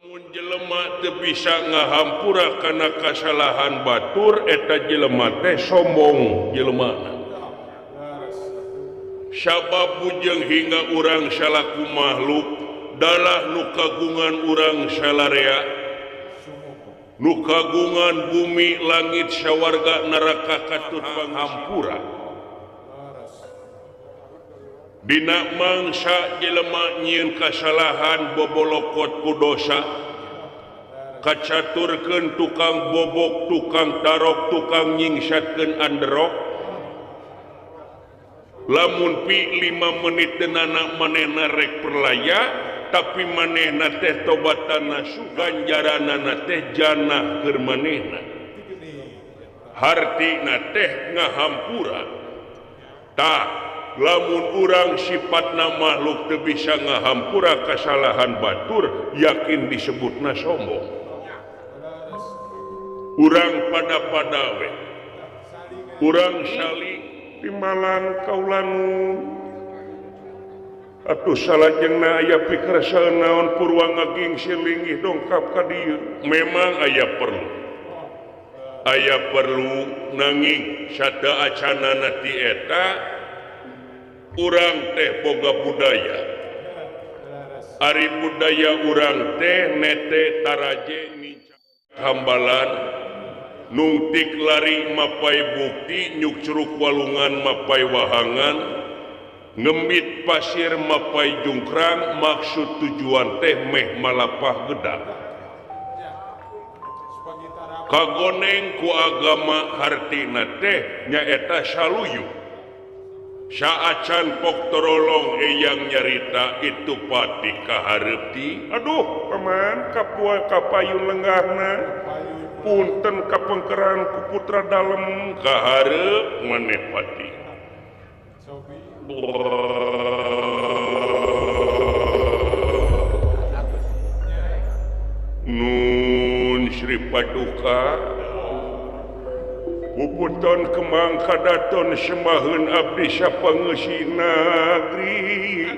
Mun jelema teu bisa ngahampura kana kasalahan batur eta jelema teh sombong jelemana. Sabab bujeng hingga urang salaku makhluk dalah nu kagungan urang salarea, nu kagungan bumi langit sawarga neraka katut panghampura. Dina mangsa jelema nyieun kasalahan bobolokot ku dosa, kacaturkeun tukang bobok, tukang tarok, tukang nyingsatkeun anderok. Lamun pi 5 menit denana manehna rek perlaya, tapi manehna teh tobatana ganjaranana teh janah keur manehna. Hartina teh ngahampura. Tah lamun urang sifatna makhluk teu bisa ngahampura kasalahan batur, yakin disebutna sombong. Urang pada-pada we. Urang saling timbalan kaulanu. Atuh salajengna aya pikersa naon purwa ngagingsi linggih dongkap ka dieu. Memang aya perlu. Aya perlu nanging sada acanana ti eta urang teh boga budaya. Ari budaya urang teh nete taraje nincak hambalan, nungtik lari mapai bukti, nyuk curug walungan mapai wahangan, ngemit pasir mapai jungkrang, maksud tujuan teh meh malapah gedang. Kagoneng ku agama hartina teh nyaeta saluyu. Saacan pok torolong eyang nyarita itu pati kahareup ti. Aduh paman kapua kapayun lenggahna, punten kapengkeran ku putra dalem kahareup maneh pati. Nun Sri Paduka puputon kemang kadaton semaheun abdi sapangeusi nagri,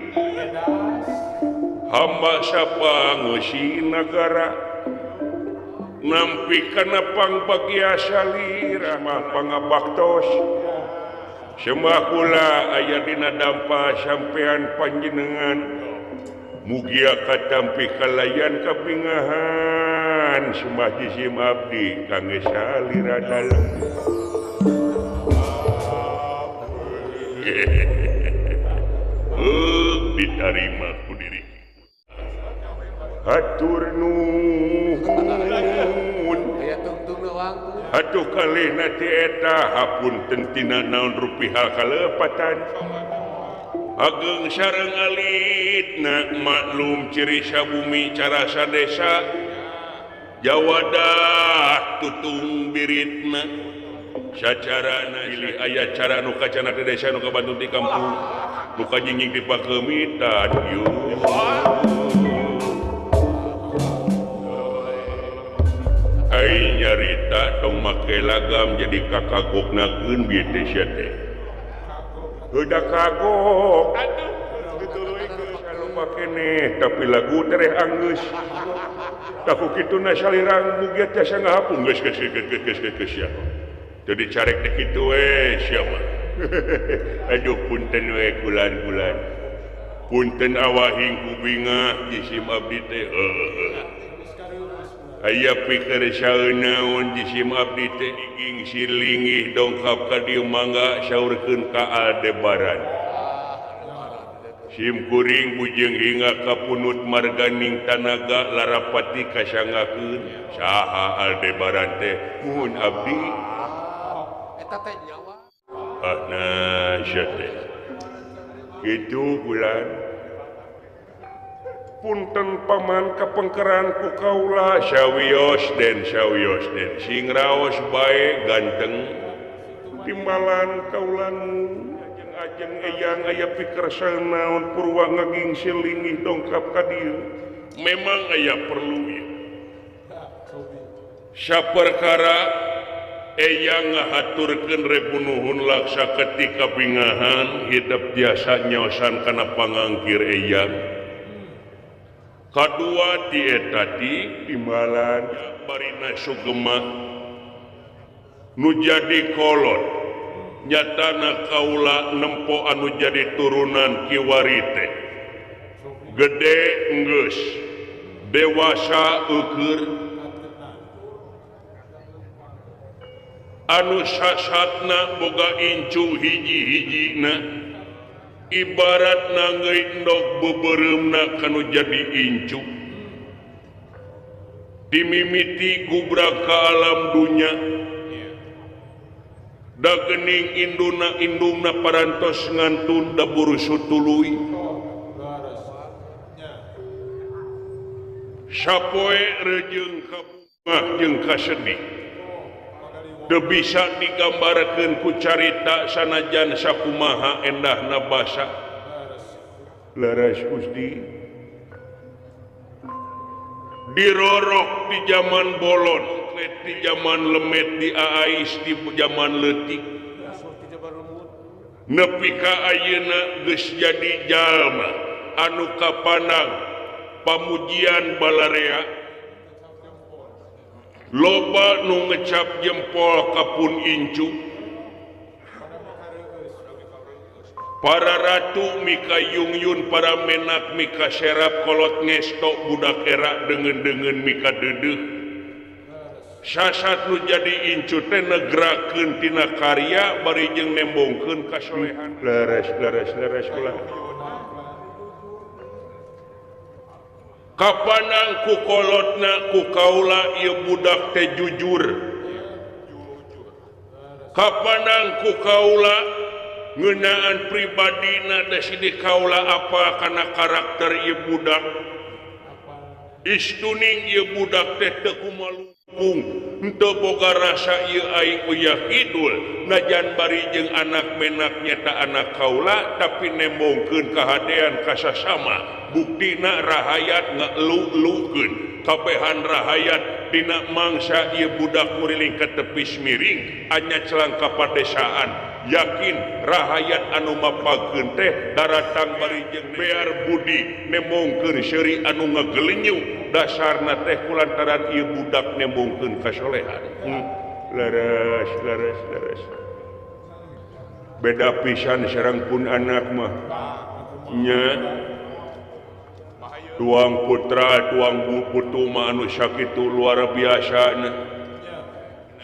hamba sapangeusi nagara, nampi kana pangbagia salira mah pangabaktos. Sembah kula aya dina dampa sampean panjenengan, mugia katampi kalayan kabingahan sembah jisim abdi kangge salira dalem. Ditarima ku diri. Hatur nuhun. Atuh kalihna ti eta hapunten tina naon rupi hal kalepatan. Ageng sareng alitna maklum ciri sabumi carasa desa jawadah tutung biritna sacarana pilih aya cara nu kacana di desa nu kabantu di kampung nu kanyingying di pakemitan yeuh. Ai nyarita tong make lagam jadi kakagoknakeun bieu teh sia teh. Heuda kagok. Aduh, dituluykeun saloba keneh tapi lagu tereh anggeus. Tah ku kituna salirang mugia tiasa ngahapung geus geus geus geus geus sia. Jadi carek teh kitu we sia mah. Aduh punten we kulan-kulan. Punten awahing ku bingah jisim abdi teh. Aya pikir saeunaon jisim abdi teh digingsi linggih dongkap ka dieu mangga saurkeun ka Aldebaran. Sim kuring bujeng hingga ka punut marganing tanaga larapati kasangakeun saha Aldebaran teh muhun abdi. Eta teh nyawa. Ah nah sia teh. Kitu bulan. Punten paman kapengkeran ku kaula sawios den sing raos bae ganteng timbalan kaulanu ajeng-ajeng eyang aya pikersa naon purwa ngagingsi linggih dongkap ka dieu. Memang aya perlu ieu saperkara eyang ngahaturkeun rebunuhun laksa ketika bingahan hidup biasa nyaosan kana pangangkir eyang. Kadua ti eta ti timbalan barina sugema nu jadi kolot nyatana kaula nempo anu jadi turunan kiwari teh gede enggeus dewasa eueur anu sasatna boga incu hiji-hijina ibarat nanggeuy endog beubereumna kanu jadi incu dimimiti gubrak ka alam dunya da geuning induna indungna parantos ngantun da burusu tuluy sapoe rejeung ka bungah jeung kasedih teu bisa digambarkeun ku carita sanajan sakumaha endahna basa leres Gusti dirorok di zaman bolon di zaman lemet di aais di zaman leutik nepi ka ayeuna geus jadi jalma anu kapanang pamujian balarea loba nu ngecap jempol kapun incu para ratu mika yungyun para menak mika serap kolot ngesto budak era dengen-dengen mika dedeuh sasat nu jadi incu teh negrakeun tina karya bari jeung nembongkeun kasolehan leres leres leres ulah kapanang ku kolotna ku kaula ieu budak teh jujur kapanang ku kaula ngeunaan pribadina teh sidik kaula apa kana karakter ieu budak istuning ieu budak teh teu kumalukung henteu boga rasa ieu aing uyah kidul najan bari jeung anak menak nyata anak kaula tapi nembongkeun kahadean ka sasama buktina rahayat ngelu-elukeun kabehan rahayat dina mangsa ieu budak muriling ka tepis miring anya celang ka padesaan yakin rahayat anu mapageun teh daratang bari jeung bear budi nembongkeun seuri anu ngagelenyu dasarna teh kulantaran ieu budak nembongkeun kasolehan leres leres leres beda pisan sareng pun anak mah nya tuang putra tuang putu mah anu sakitu luar biasa na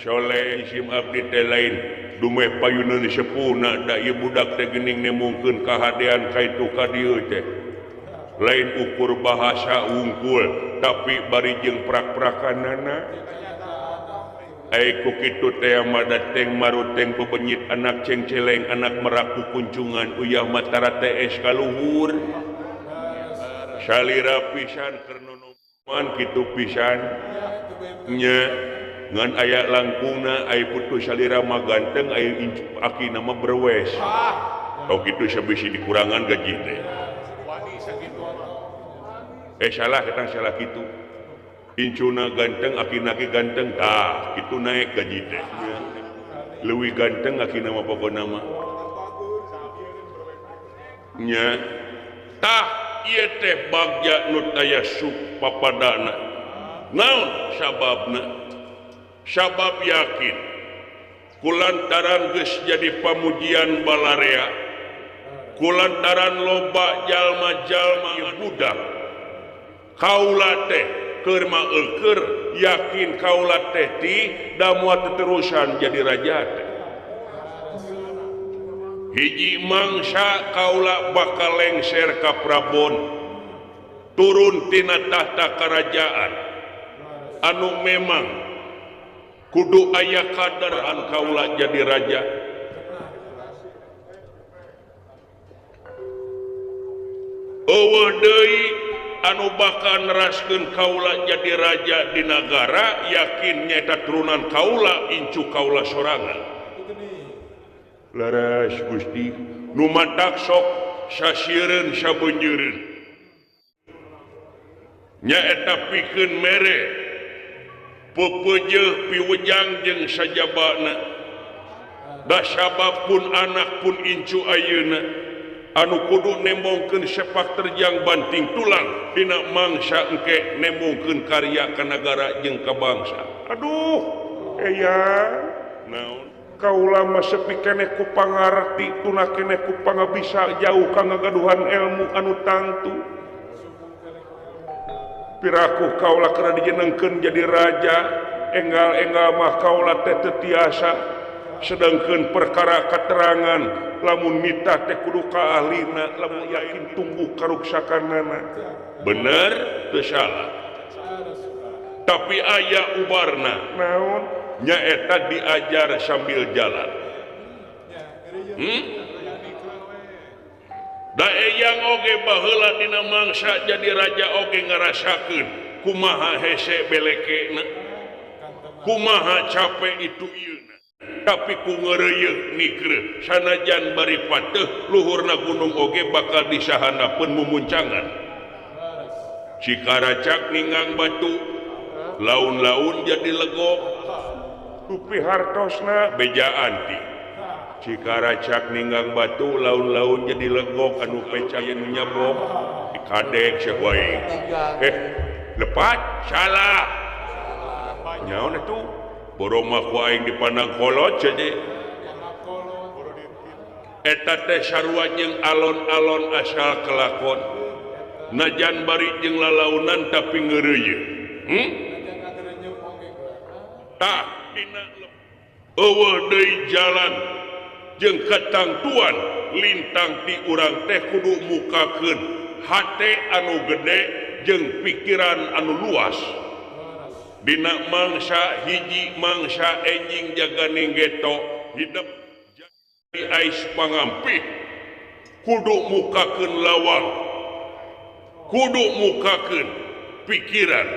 soleh sim abdi teh lain dumeh payuneun sepuhna da ieu budak teh geuning nembongkeun kahadean ka itu ka dieu teh lain ukur bahasa wungkul tapi bari jeung prak-prakanana ai ku kitu teh madateng maruteng bebenyit anak cengceleng anak merak ku kuncungan uyah matara TS ka luhur salira pisan keur nonoman kitu pisan nya ngan aya langkungna ai putu salira mah ganteng ai akina mah berwes tau kitu sabisi dikurangan gaji teh salah ketang salah kitu incuna ganteng akina ge ganteng tah kitu naik gaji teh leuwih ganteng akina mah pokona mah nya tah ieu teh bagja nu taya sup papadana naon sababna sabab yakin kulantaran geus jadi pamujian balarea kulantaran loba jalma-jalma budak kaula teh keur mah eueur yakin kaula teh ti da moal teterusan jadi raja teh hiji mangsa kaula bakal lengser ka Prabon turun tina tahta kerajaan anu memang kudu aya kadaran kaula jadi raja eueuh deui anu bakal neraskeun kaula jadi raja di nagara yakin nyaeta turunan kaula incu kaula sorangan leres Gusti nu matak sok sasieureun sabeunjeureun nyaeta pikeun mere pepeujeuh piwejang jeung sajabana da sabab pun anak pun incu ayeuna Anu kudu nembongkeun sepak terjang banting tulang dina mangsa engke nembongkeun karya ka nagara jeung ka bangsa. Aduh, eyang, naon kaula mah sepi keneh ku pangarti tuna keneh ku pangabisa jauh ka ngagaduhan ilmu anu tangtu. Piraku kaula keur dijenengkeun jadi raja, enggal-enggal mah kaula teh teu tiasa. Sedangkan perkara keterangan lamun mita teh kudu ka ahlina lamun yakin tumbuh karuksakanana bener teu salah tapi aya ubarna naon nyaeta diajar sambil jalan. Da eyang oge baheula dina mangsa jadi raja oge ngarasakeun kumaha hese belekena kumaha capek itu ieu tapi ku ngeureuyeuk nikreuh sanajan bari pateuh luhurna gunung oge bakal disahanapeun mumuncangan. Cikaracak ninggang batu laun-laun jadi legok rupi hartosna bejaan ti. Cikaracak ninggang batu laun-laun jadi legok anu peca nu nyabok dikadek sia wae. Lepat salah nyaon atuh boroma ku aing dipandang kolot jadi eta teh sarua jeung alon-alon asal kelakon najan bari jeung lalaunan tapi ngeureuyeuh. Tah dina eueuh deui jalan jeung katangtuan lintang ti urang teh kudu mukakeun hate anu gede jeung pikiran anu luas. Dina mangsa hiji mangsa enjing jaganing geto hidup jadi ais pangampih kudu mukakeun lawang kudu mukakeun pikiran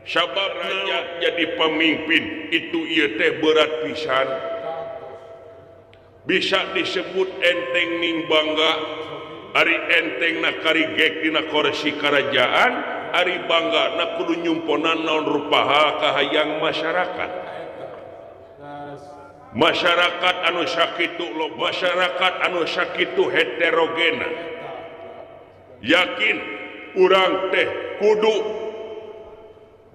sabab raja jadi pemimpin itu ieu teh berat pisan bisa disebut enteng ning bangga ari enteng na karigek dina kursi kerajaan ari bangga na kudu nyumponan naon rupaha kahayang masyarakat. Masyarakat anu sakitu lo masyarakat anu sakitu heterogena yakin urang teh kudu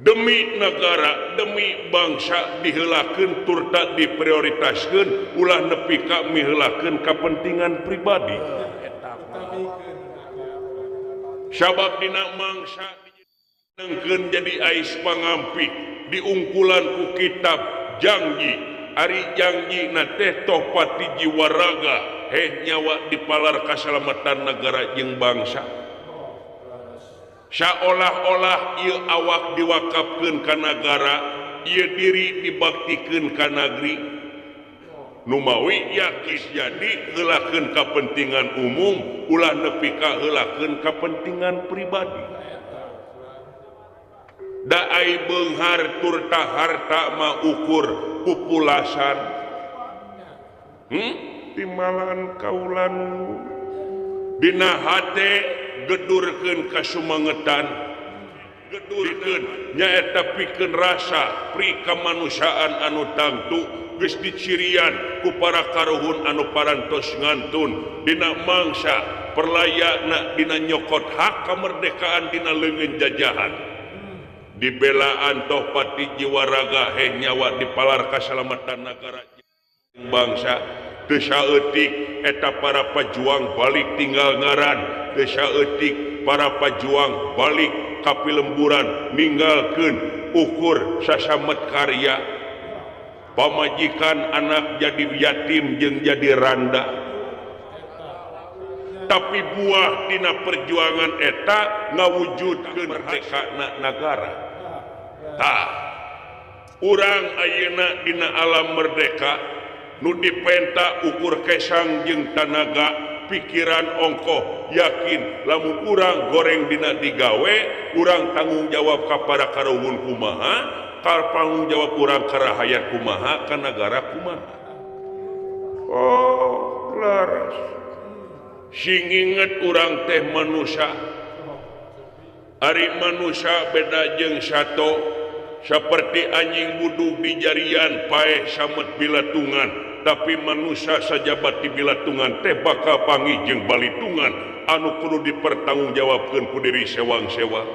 demi negara demi bangsa diheulakeun turta diprioritaskeun ulah nepi ka miheulakeun kapentingan pribadi. Sabab dina mangsa nengkeun jadi ais pangampih diungkulan ku kitab janji ari janji na teh tohpati jiwa raga heh nyawa dipalar kasalamatan negara jeung bangsa. Saolah-olah ieu awak diwakafkeun ka nagara ieu diri dibaktikeun ka nagri numawi yakis jadi heulakeun kapentingan umum ulah nepi ka heulakeun kapentingan pribadi. Da ai beunghar turta harta mah ukur pupulasan. Timalan kaulan dina hate gedurkeun kasumangetan gedurkeun nyaeta pikeun rasa pri kamanusiaan anu tangtu geus dicirian ku para karuhun anu parantos ngantun dina mangsa perlayana dina nyokot hak kemerdekaan dina leungeun jajahan dibelaan tohpati jiwa raga heh nyawa dipalar kasalamatan nagara bangsa. Teu saeutik eta para pejuang balik tinggal ngaran teu saeutik para pejuang balik ka pilemburan ninggalkeun ukur sasamet karya pamajikan anak jadi yatim jeung jadi randa tapi buah dina perjuangan eta ngawujudkeun merdekana nagara. Tah urang ayeuna dina alam merdeka nu dipenta ukur kesang jeung tanaga pikiran ongkoh yakin lamun urang goreng dina digawe urang tanggung jawab ka para karuhun kumaha ka tanggung jawab urang ka rahayat kumaha ka nagara kumaha. Oh laras sing inget urang teh manusia ari manusia beda jeung sato seperti anjing budug di jarian paeh samet bilatungan tapi manusia sajabati bilatungan teh bakal panggih jeung balitungan anu kudu dipertanggungjawabkeun ku diri sewang-sewang.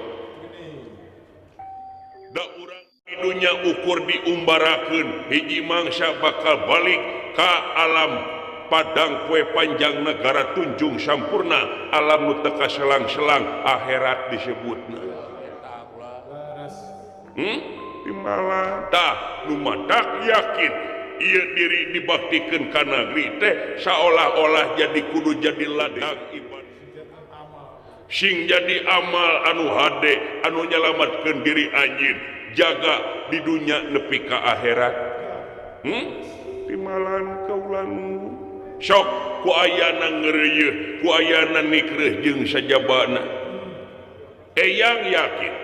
Da urang di dunya ukur diumbarakeun hiji mangsa bakal balik ka alam padang kue panjang negara tunjung sampurna alam nu teu kaselang-selang akhirat disebutna. Timbalan tah nu matak yakin ieu diri dibaktikeun ka nagri teh saolah-olah jadi kudu jadi ladang ibadah sing jadi amal anu hade anu nyalamatkeun diri anjeun jaga di dunya nepi ka akhirat. Timbalan kaula nu sok ku ayana ngeureuyeun ku ayana nikreuh jeung sajabana eyang yakin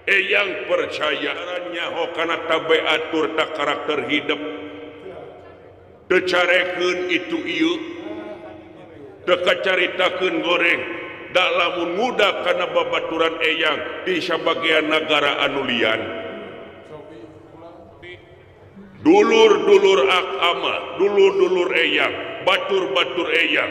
eyang percaya nyaho kana tabiat turta karakter hidup teu carekeun itu ieu teu kacaritakeun goreng da lamun ngudak kana babaturan eyang di sabagian nagara anu lian dulur-dulur akama dulur-dulur eyang batur-batur eyang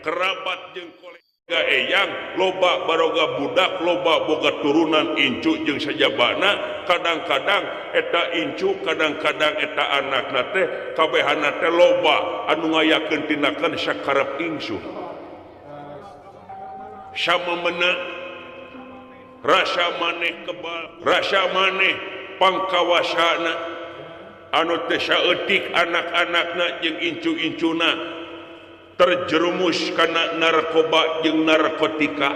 kerabat jeung kolega eyang loba baroga budak loba boga turunan incu jeung sajabana kadang-kadang eta incu kadang-kadang eta anakna teh kabehana teh loba anu ngayakeun tindakan sakarep ingsun sama mena rasa maneh kebal rasa maneh pangkawasana anu teh saeutik anak-anakna jeung incu-incuna terjerumus kana narkoba jeung narkotika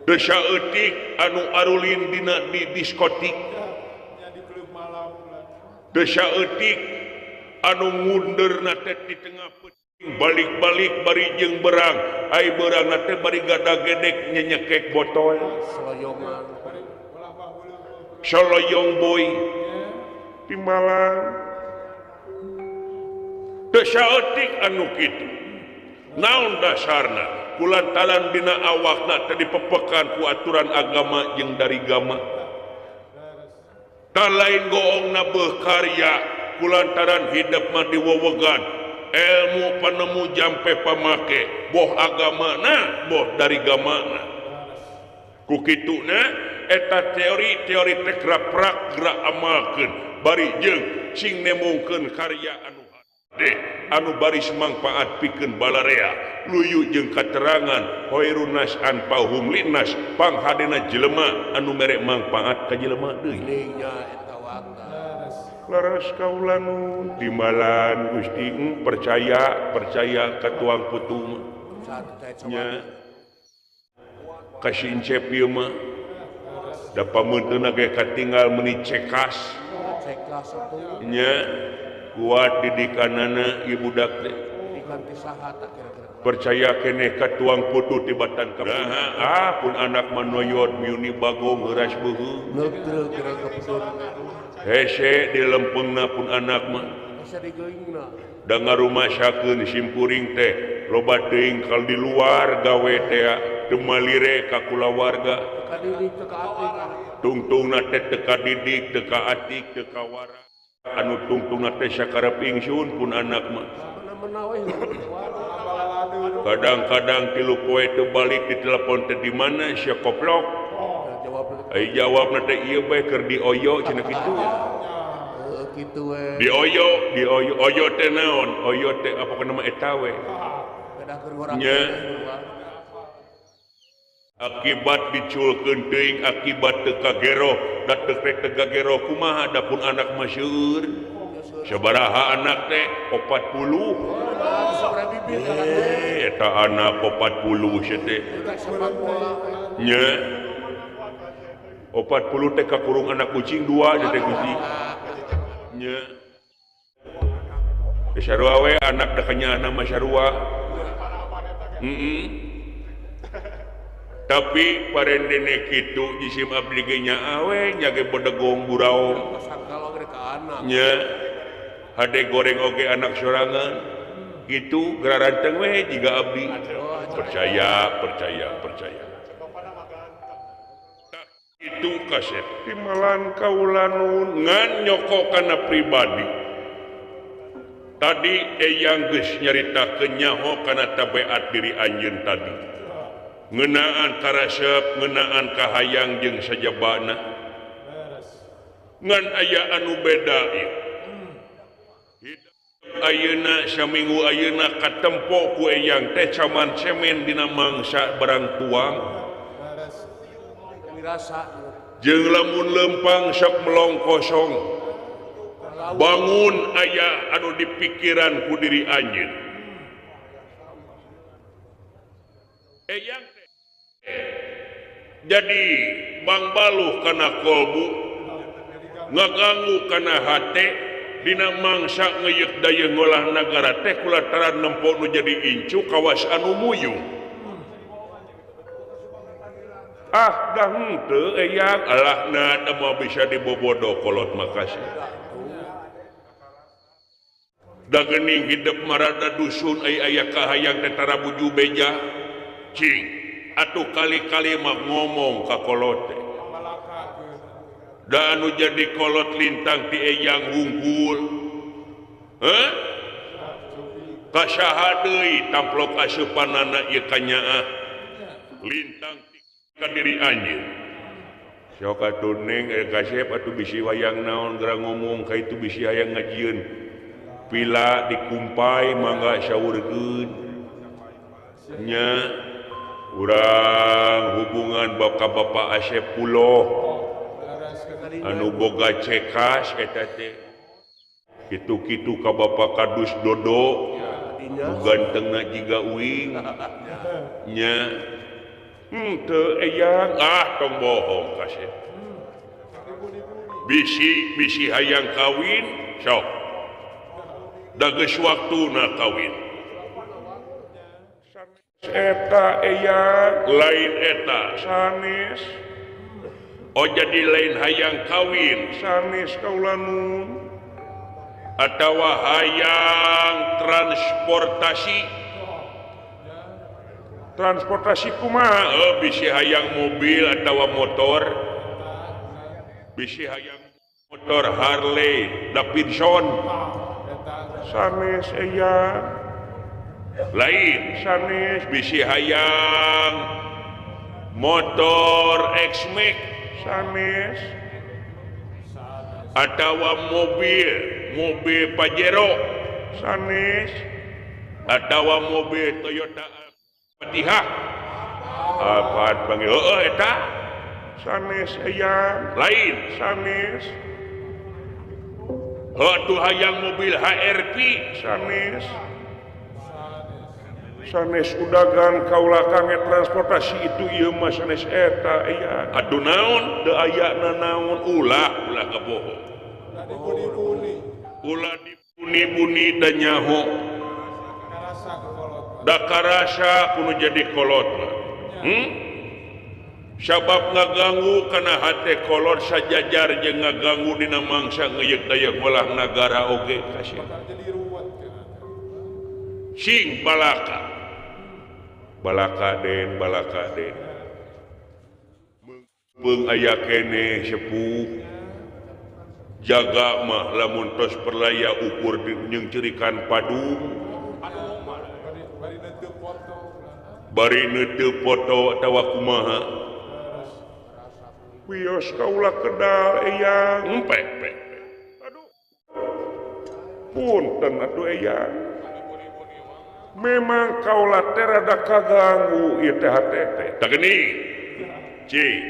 teu saeutik anu arulin dina di diskotik teu saeutik anu ngundeurna teh di tengah peuting balik-balik bari jeung berang ai beurangna teh bari gadagedek nyenyekek botol soloyong boy timbalan teu saeutik anu kitu naon dasarna kulantaran dina awakna teh dipepekan ku aturan agama jeung dari gama tah lain goongna beuh karya kulantaran hidup mah diwewegan ilmu panemu jampe pamake boh agamana boh dari gamana ku kituna eta teori-teori teh graprak gerak amalkeun bari jeung sing nemongkeun karya anu hade anu baris mangpaat pikeun balarea luyu jeung katerangan hoirunas anfahum linnas panghadena jelema anu mere mangpaat ka jelema deui laras kaula nu timbalan Gusti percaya percaya ka tuang putu mah nya ka si Incep ieu mah da pameunteuna ge katinggal meuni cekas nya kuat didikanana ieu budak teh percaya keneh ka tuang putu tibatan ka ah pun anak mah noyot miuni bagong heuras beuheung hese di lempengna pun anak mah da ngarumasakeun simpuring teh loba teuing kal di luar gawe teh teu malire ka kulawarga tungtungna teh teu kadidik teu kaatik teu kawara anu tungtungna teh sakarep ingsun pun anak mah kadang-kadang tilu poe teu balik di telepon teh di mana sia koplok ai jawabna teh ieu bae keur dioyo cenah kitu kitu we dioyo dioyo oyo teh naon oyo teh apa kana eta we nya akibat diculkeun teuing akibat teu kagero da teu rek teu kagero kumaha da pun anak mah seueur sabaraha anak teh 40 eta anak 40 sia teh nya 40 teh kakurung anak kucing 2 teh kucing nya sarua we anak da kanyaahna mah sarua tapi parendene kitu jisim abdi ge nyaah we nya ge bedegong buraong nya hade goreng oge anak sorangan gitu garanteng we jiga abdi percaya percaya percaya itu kasep timalan kaula nun ngan nyoko kana pribadi tadi eyang geus nyaritakeun nyaho kana tabiat diri anjeun tadi ngeunaan karasep ngeunaan kahayang jeung sajabana ngan aya anu beda ieu ayeuna saminggu ayeuna katempo ku eyang teh caman semen dina mangsa barang tuang jeung lamun lempang sok melong kosong bangun aya anu dipikiran ku diri anjeun eyang teh jadi Bang Baluh kana kolbu ngaganggu kana hate dina mangsa ngeyek daya ngolah nagara teh kulataran nempo nu jadi incu kawas anu muyung ah dah henteu eyang alahna da moal bisa dibobodo kolot makasih da geuning hidup marada dusun ai aya kahayang teh tara buju beja cing atuh kali-kali mah ngomong ka kolot teh da anu jadi kolot lintang ti eyang wungkul heuh kasaha deui tamplok asupanana ieu kanyaah lintang ti ka diri anjeun sok atuh ning kasep atuh bisi wayang naon geura ngomong ka itu bisi hayang ngajieun pila dikumpai mangga saurkeun nya urang hubungan bapak-bapak Asep Puloh anu boga cekas eta teh kitu-kitu ka Bapak Kadus Dodo nu gantengna jiga uing nya henteu eyang ah tong bohong kasep bisi-bisi hayang kawin sok da geus waktuna kawin eta eyang lain eta sanes. Oh jadi lain hayang kawin sanes kaula nun atawa hayang transportasi transportasi kumaha oh, bisi hayang mobil atawa motor bisi hayang motor Harley Davidson sanes eyang lain sanes bisi hayang motor X-Max sanes atawa mobil Pajero sanes atawa mobil Toyota Fatihah apaan panggil heueuh eta sanes eyang lain sanes heuh atuh hayang mobil HRV sanes sanes udagan kaula kange transportasi itu ieu mah sanes eta eyang aduh naon teu aya nanaon ulah ulah kabohong ulah dibuni-buni da nyaho da karasa kudu jadi kolot sabab ngaganggu kana hate kolot sajajar jeung ngaganggu dina mangsa ngeuyeuk daya ngolah nagara oge kasih sing balaka balaka den beung aya keneh sepuh jaga mah lamun tos perlaya ukur jeung cirikan padung bari neuteup foto atawa kumaha wios kaula kedal eyang empek aduh punten atuh eyang memang kaula teh rada kaganggu ieu teh hate teh tah geuning cing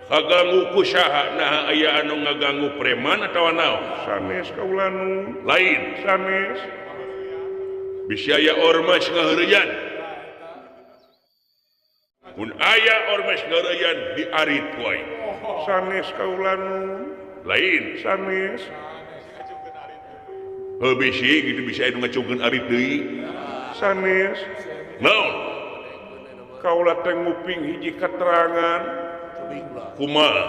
kaganggu ku saha naha aya anu ngaganggu preman atawa naon sanes kaula nu lain sanes bisi aya ormas ngaheureuyan mun aya ormas ngaheureuyan diarit wae sanes kaula nu lain sanes heuh bisi kitu bisa anu ngacungkeun arit deui sanes naon kaula teh nguping hiji keterangan kumaha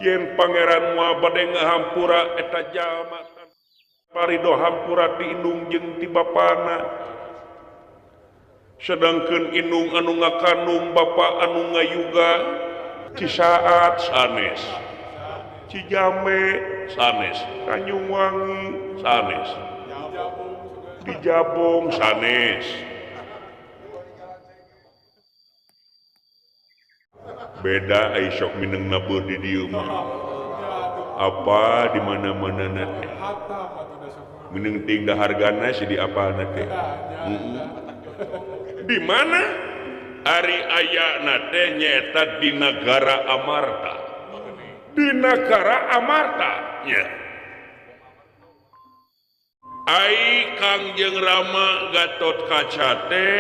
yen pangeran moal bade ngahampura eta jalma parido hampura ti indung jeung ti bapana sedangkeun indung anu ngakandung bapa anu ngayuga Cisaat sanes Cijambe sanes Tanjungwangi sanes Dijabong sanes beda ai sok mineng nabeuh di dieu mah apa di mana-mana na teh mineng ting da hargana si di apalna teh di mana ari ayana teh nyaeta di nagara Amarta di nagara Amarta nya ai Kangjeng Rama Gatotkaca teh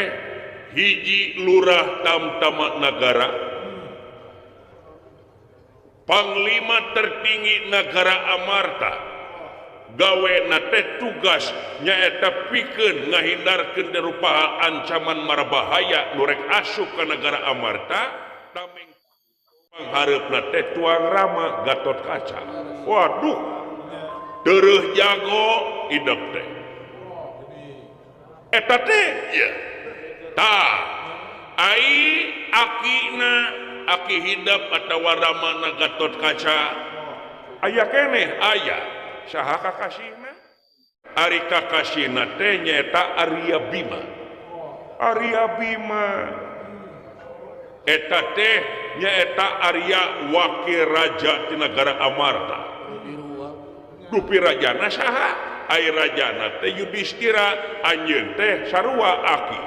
hiji lurah tamtama nagara Panglima tertinggi nagara Amarta gawe na teh tugas nyaeta pikeun ngahindarkeun rupa ancaman marbahaya nu rek asup ka nagara Amarta tameng panghareupna teh Tuang Rama Gatotkaca waduh tereuh jago idep teh eta teh ieu tah ai akina aki hidap atawa Ramana Gatotkaca aya keneh aya saha kakasihna ari kakasihna teh nyaeta Arya Bima Arya Bima eta teh nyaeta Arya wakil raja di negara Amarta dupi rajana saha ai rajana teh Yudhistira anjeun teh sarua aki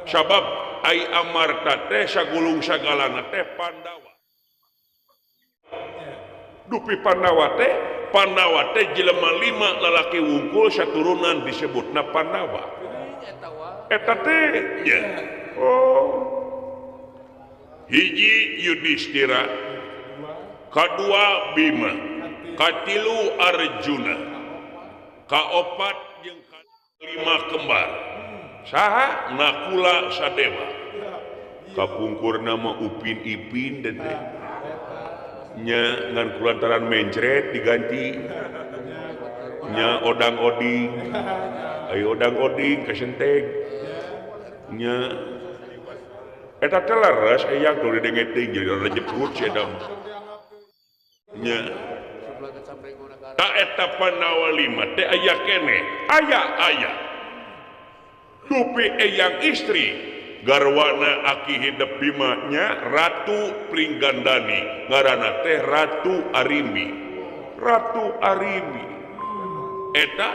sabab ai Amarta teh sagulung sagalana teh Pandawa dupi Pandawa teh jelema lima lalaki wungkul saturunan disebutna Pandawa eta teh nya oh hiji Yudhistira kadua Bima katilu Arjuna kaopat jeung kalima kembar saha Nakula Sadewa kapungkur nama Upin Ipin dan teh nya ngan kulantaran mencret diganti nya odang oding ayo odang oding kasenteg nya eta teh leres eyang teu didengeting jadi rada jeput si eta nya ta eta Pandawa lima teh aya keneh aya aya dupi eyang istri garwana aki hidep Bima nya Ratu Pringgandani ngaranna teh Ratu Arimbi Ratu Arimbi eta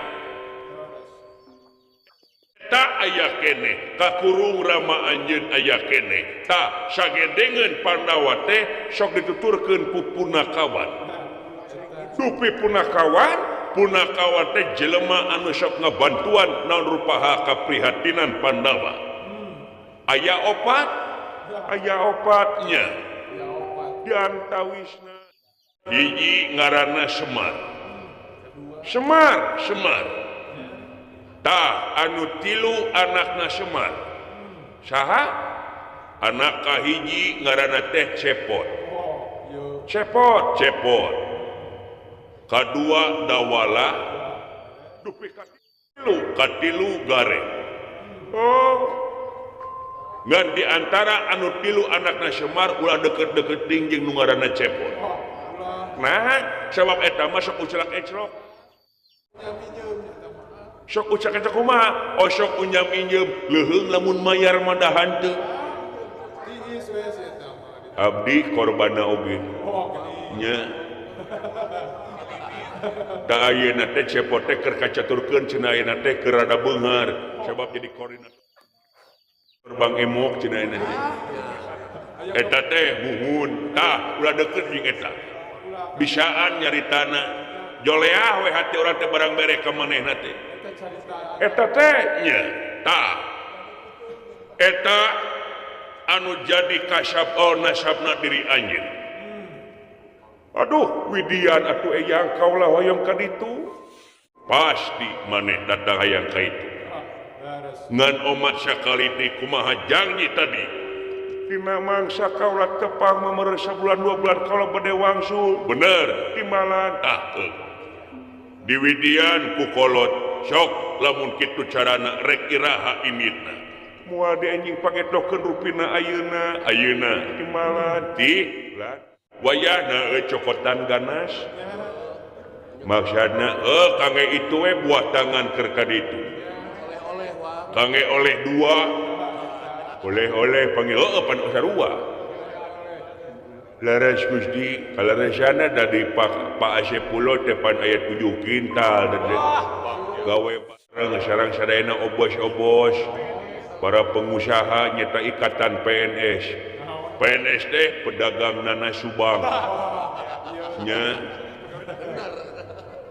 eta aya keneh kakurung Rama anjeun aya keneh tah sagedengeun Pandawa teh sok dituturkeun ku punakawan dupi punakawan punakawan teh jelema anu sok ngabantuan naon rupaha kaprihatinan Pandawa aya opat aya opatnya di antawisna hiji ngaranna Semar Semar Semar tah anu tilu anakna Semar saha anak kahiji ngaranna teh Cepot Cepot Cepot kadua Dawala dupi katilu katilu Gareng oh ngan di antara anu tilu anakna Semar ulah deket-deket ting jeung nu ngaranna Cepot nah sabab eta mah sok uclak eclok sok uclak eclok kumaha oh sok unyam injem leuheung lamun mayar mah da hanteu abdi korbanna oge nya da ayeuna teh Cepot teh keur kacaturkeun cenah ayeuna teh keur rada beunghar sabab jadi koordinator Bang emok cenah ayeuna teh eta teh muhun tah ulah deket jeung eta bisaan nyaritana joleah we hati urang teh barang bere ka manehna teh eta teh nya tah eta anu jadi kasab oh nasabna diri anjeun aduh widian atuh eyang kaula hoyong ka ditu pasti maneh datang hayang ka itu ngan omat sakali teh kumaha janji tadi dina mangsa kaula tepang memereu sabulan dua bulan kaula bade wangsul bener timbalan tah diwidian ku kolot sok lamun kitu carana rek iraha imitna Moal di anjing pangetokeun rupina ayeuna ayeuna timbalan ti wayahna euy cokotan ganas. Maksudna kangge itu we buah tangan keur ka ditu. Kangge oleh dua. Oleh-oleh panggil heueuh pan sarua. Laras Gusti kalaresana dari Pak Asep Pulo teh pan aya 7 kintal gawe bareng sareng sadayana obos-obos para pengusaha nyata ikatan PNS. PNS teh pedagang nanas Subang. Nya.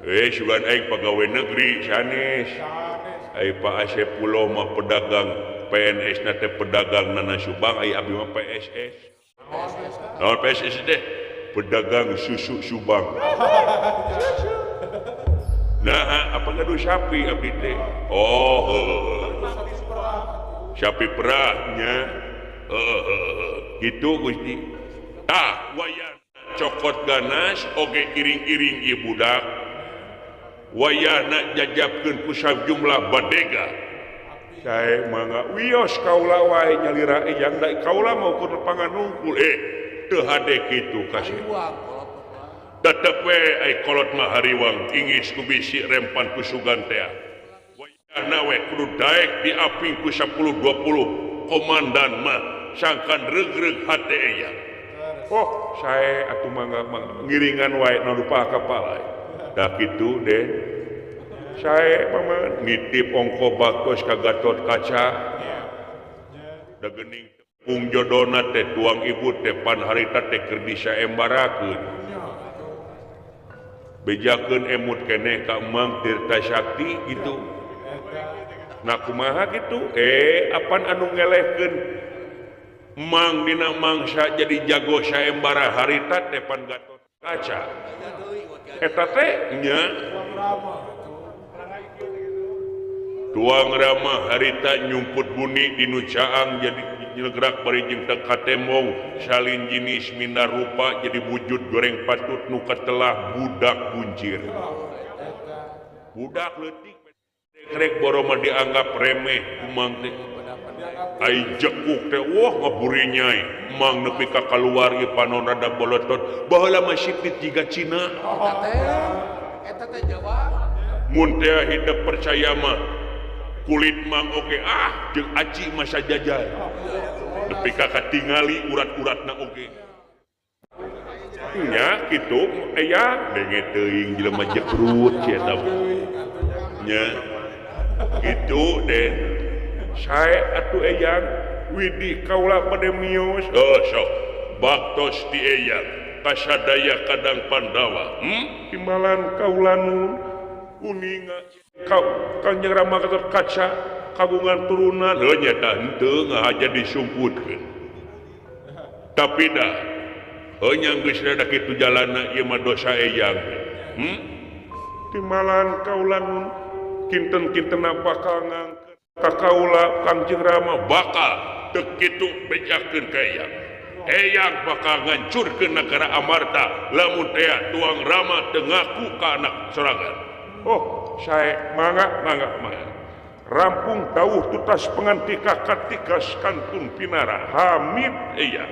Sugan aing pegawai negeri sanes. Ai Pak Asep Pulo mah pedagang PNS na teh pedagang nanas Subang, ai abdi mah PSS. Naon PSS teh? Pedagang susu Subang. Nah, apa gaduh sapi abdi teh? Oh, sapi perahnya. Gitu Gusti. Tah wayah cokot ganas oge iring-iring ieu budak. Wayahna jajabkeun ku sajumlah badega. Sae mangga wios kaula wae nyalira ejang da kaula mau kur pangan nungkul teu hade kitu kasih. Tetep we ai kolot mah hariwang ingis ku bisi rempan ku sugan tea. Wayahna we kudu daek diaping ku 10 20 komandan mah sangkan reug-reug hate eyang. Oh, sae atuh mangga ngiringan wae nu rupa kapala. Da kitu deh. Sae paman nitip ongko baktos ka Gatot Kaca. Da geuning tepung jodona teh tuang ibu teh pan harita teh keur disaembarakeun. Bejakeun emut keneh ka Emang Tirta Sakti gitu. Nah kumaha gitu? Apan anu ngelehkeun Mang dina mangsa jadi jago saembara harita teh pan Gatot Kaca. Eta teh nya tuang Rama harita nyumput buni di nu caang jadi nyelgerak bari jeung teu katemong salin jinis mina rupa jadi wujud goreng patut nu katelah budak buncir. Budak leutik krek boroma dianggap remeh kumang teh. Ai jekuk teh wah ngaburinyai mang nepi ka kaluar ieu panon rada bolotot baheula mah sipit jiga Cina. Eta teh Jawa. Mun teh hidup percaya mah kulit mang oge ah jeung aci mah sajajar. Nepi ka katingali urat-uratna oge. Nya kitu aya denge teuing jelema jekrut si eta mah. Nya kitu deh. Sae atuh eyang widi kaula bade mios. Oh sok baktos ti eyang kasadaya kadang Pandawa. Timbalan kaula nun uninga Kanjeng Rama Gatot Kaca kagungan turunan heuh nya henteu ngahaja disumputkeun. Tapi dah heuh nya geus rada kitu jalanna ieu mah dosa eyang. Timbalan kaula nun kinten-kintenna bakal ngangkeun ka kaula Kangjeng Rama bakal teu kitu bejakeun ka eyang. Eyang bakal ngancurkeun nagara Amarta lamun teh tuang Rama teu ngaku ka anak sorangan. Oh, sae mangga mangga mangga. Rampung dawuh tutas pengantika katigas kantun pinara. Hamid eyang.